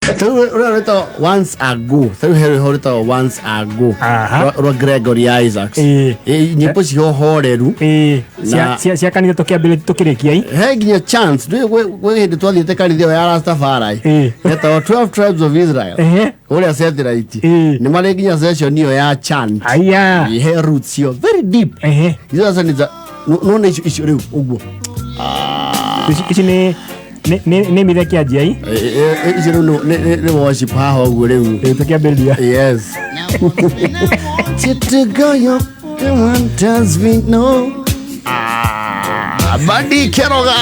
Rĩu rũrĩa rwĩtagwo Once Ago, rĩu he rwĩmbo rwĩtagwo Once Ago Aha. rwa Gregory Isaacs. Ĩĩ. Ĩ, nyĩmbo cio horeru. Ĩĩ, Na- cia kanitha tũkĩambĩrĩria tũkĩrĩkia i. He nginya chance ndũĩ gwĩ hĩndĩ twathiĩte kanitha ĩyo ya Rastafari Ĩĩ. yetagwo 12 Tribes of Israel Ehe. kũrĩa Satellite. Ĩĩ. Nĩ marĩ nginya session ĩyo ya chant. Aya. Ĩ, he roots cio very deep. Ehe. Icio sasa nĩ nona icio icio rĩu ũguo. Ici nĩ nĩ mithe kĩanjia i. Ĩ, ĩ, icio rĩu nĩ worship haha ũguo rĩu. Ĩĩ, tũkĩambĩrĩria. Yes. Titigoyo, the one tells me no. Ah, Badi Keroga.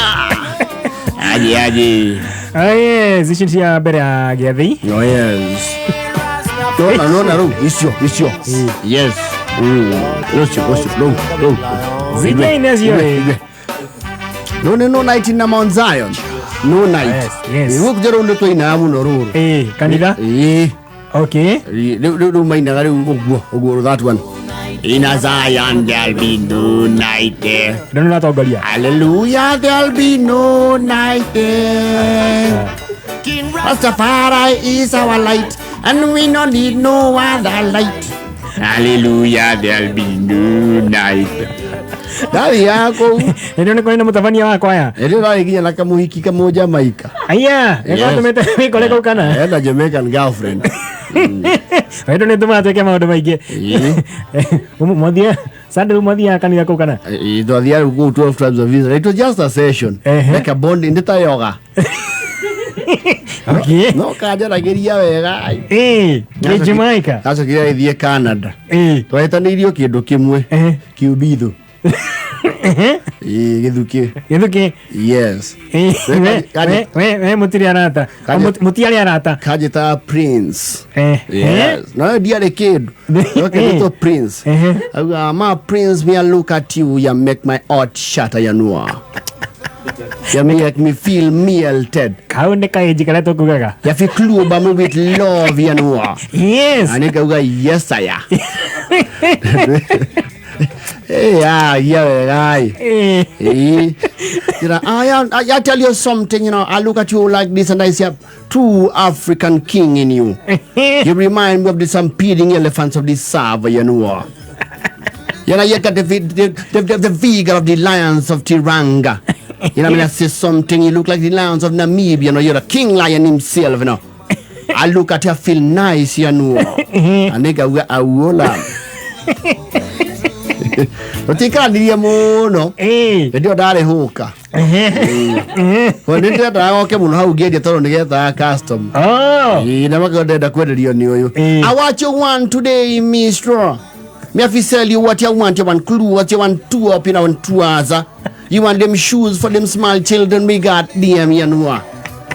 Aje aje. Ah, yes, ici cia mbere ya gĩathĩ. Oh yes. Nona nona ru icio icio. Yes. Ucio ucio ru ru. Zikaine cio, ĩ. No no no night in Mount Zion. No night. Yes, yes. Rĩu rĩu nĩ twainaga mũno rũrũ. Ĩĩ, kanitha. Ĩĩ. Okay. Rĩu rĩu rĩu mainaga rĩu ũguo ũguo that one. In a Zion there'll be no night there. Ndĩrona ũratongoria. Hallelujah, there'll be no night there. Rastafari is our light, and we no need no other light. Hallelujah, there'll be no night. Ndathiaga kũu Nĩ nĩ kũrĩ na mũtabania wa kwaya. ĩrĩ ũrarĩ nginya na kamũhiki kamũjamaika. Aya, Yes. nĩgwatũmĩte wĩkore kũu kana? Ena Jamaican girlfriend. Wendo nĩ tũmaga twĩke maũndũ maingĩ. Ĩĩ. Mwathiĩ Sunday mwathiaga kanitha kũu kana? Ĩĩ, twathiaga rĩu kũu 12 Tribes of Israel. It was just a session. Ehe. Like a bonding, nĩ ta yoga. Okay. No kanjaragĩria wega. Ĩĩ, nĩ Jamaica. Acokire agĩthiĩ Canada. Ĩĩ. Twahĩtanĩirio kĩndũ kĩmwe. Ehe. Kiumbitho. Ĩĩ, gĩthukĩ. Gĩthukĩ. Yes. Ĩĩ, We- we mũtirĩ arata. Mũtiarĩ arata. Kanjĩtaga Prince. Eh. Yes. No ndiarĩ kĩndũ. No kĩndũ Prince. Ehe. Auga, ma Prince, me I look at you, you make my heart shatter, you know. You make me feel melted. Kau nĩ kaĩnji karĩa tũkugaga. You feel clover me with love, you know. Yes. Na nĩngauga yes I am. Hey, yeah, yeah, wega. Ĩĩ. Eh. You know, I tell you something, you know, I look at you like this and I see a true African king in you. You remind me of the stampeding elephants of the Sava, you know. You know, you got the vigor of the lions of Tiranga. You know, I mean, I see something, you look like the lions of Namibia, you know, you're the king lion himself, you know. I look at you, I feel nice, you know. And nigga, I will. Tũtikaranirie mũno. Ĩĩ. Hĩndĩ ĩyo ndarĩ hũka. Ko nĩ ndĩrendaga goke mũno hau ngĩendia tondũ nĩgethaga custom. Oh. Ĩĩ, na makĩo ndĩrenda kwenderio nĩ ũyũ. Ĩĩ. I what you want today, mister. Me have to sell you what you want. You want clue, what you want two up, you know, and 2 hours. You want them shoes for them small children. We got them, you know.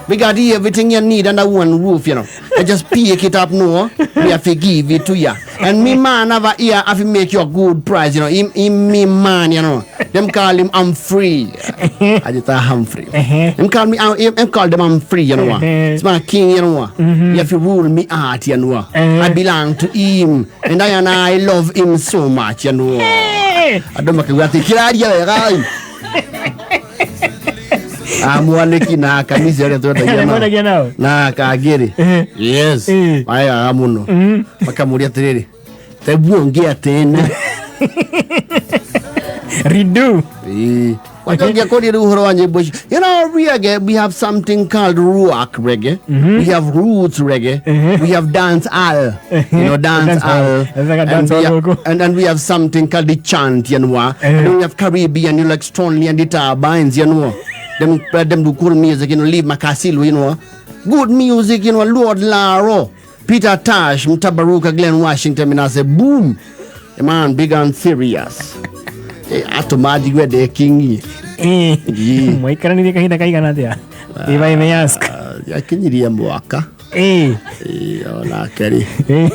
We got everything you need under one roof, you know. I just pick it up no. Me have to give it to you. And me man over here have to make you a good price, you know. Him me man, you know. Them call him I'm free. I just Humphrey. Ehe. Him call me him call them I'm free, you know. Ehe. It's my king, you know. You have to rule me heart, you know. Ehe. I belong to him. And I love him so much, you know. Ĩĩ. Andũ makiuga atĩ kĩraria wega ĩ. Amwanĩki na akanisi arĩa twendagia Arĩa nao. mwendagia nao. Na kangĩrĩ. Ehe. Yes. Ĩĩ. Maregaga mũno. Makamũria atĩrĩrĩ, tebu tena. Redo. Ĩĩ. Wacha kũria rĩu ũhoro wa nyĩmbo ici. You know, reggae, we have something called rock reggae. We have roots reggae. We have dance hall. You know, dance Dance hall. hall. It's like a And dance we hall have, logo. and we have something called the chant, you know. And then we have Caribbean, you know, like Stoney and the Turbines, you know. Them do cool music, you know, Leave Makasilu, you know. Good music, you know, Lord Laro, Peter Tosh, Mtabaruka, Glenn Washington, and I say, boom. The man big and serious. Atũma njigue ndĩ kingi. Ĩĩ. Ĩĩ. Mwaikaranirie kahinda kaigana atĩa? If I may ask. Akinyirie mwaka. Ĩĩ. Ĩĩ, onake rĩ Ĩĩ.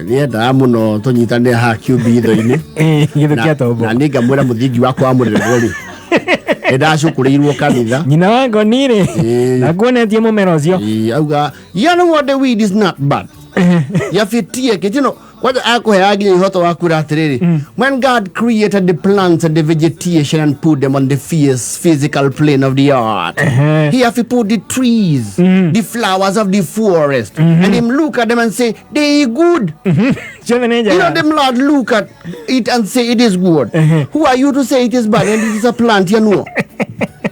Nĩendaga mũno tũnyitanĩre haha kiumbitho-inĩ. Ĩĩ, gĩthũ kĩa tombo. Na nĩ ngamwĩra mũthingi wakwa wa mũrerwo rĩ nĩ ndacũkũrĩirwo kanitha. Nyina wa ngoni rĩ. Ĩĩ. Nakuonetie mũmera ũcio. Ĩĩ, auga, you know what, the weed is not bad, you have to take it, you know. Kwanza akũheaga nginya ihoto wa kwĩra atĩrĩrĩ, when God created the plants and the vegetation and put them on the fierce physical plane of the earth, he have to put the trees, the flowers of the forest, and him look at them and say they good. Ciothe nĩ You know, njega. them Lord look at it and say it is good. Who are you to say it is bad and it is a plant, you know?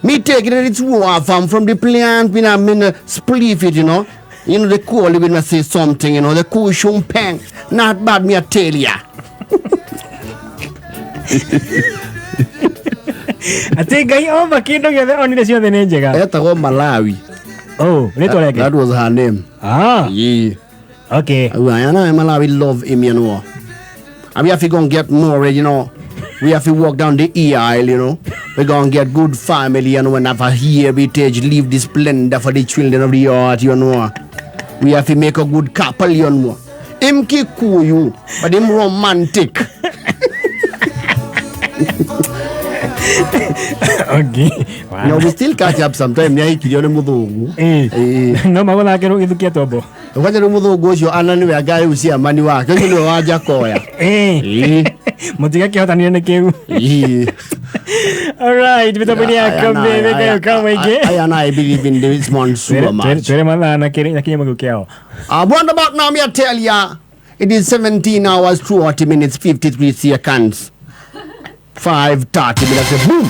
Me take it and it's war farm from the plant, me not me not spliff it, you know. You know, the cool when I say something, you know, the cool shumpeng. Not bad, me I tell ya. Atĩ Ngai omba kĩndũ gĩothe onire ciothe nĩ njega. Etagwo Malawi. Oh, rĩtwa rĩake. That was her name. Ah, Yeah. okay. I know Malawi love him, you know. And we have to go and get more, you know. We have to walk down the aisle, you know. We go and get good family, you know, and have a heritage, leave the splendor for the children of the earth, you know. We have to make a good couple, you know. Him Kikuyu, but him romantic. Okay. You know, we still catch up sometime. Nĩahikirio nĩ mũthũngũ. Eh. Ĩĩ. No magũthakĩrwo gĩthukia tombo. Kwanja rĩu mũthũngũ ũcio ana nĩwe anga rĩu ciamani wake, ũcio nĩwe wa Njakoya. Eh. Ĩĩ. Mũtigakĩhotanire nĩ kĩu. Ĩĩ. Alright, mĩtambo-inĩ ya kambe mĩkayo kamaingĩ. I and I believe in this one super much. Twĩre mathaa na kĩnyamũ kĩu kĩao. What about now, me I tell ya, it is 17 hours, 40 minutes, 53 seconds. 5:30 minutes, boom.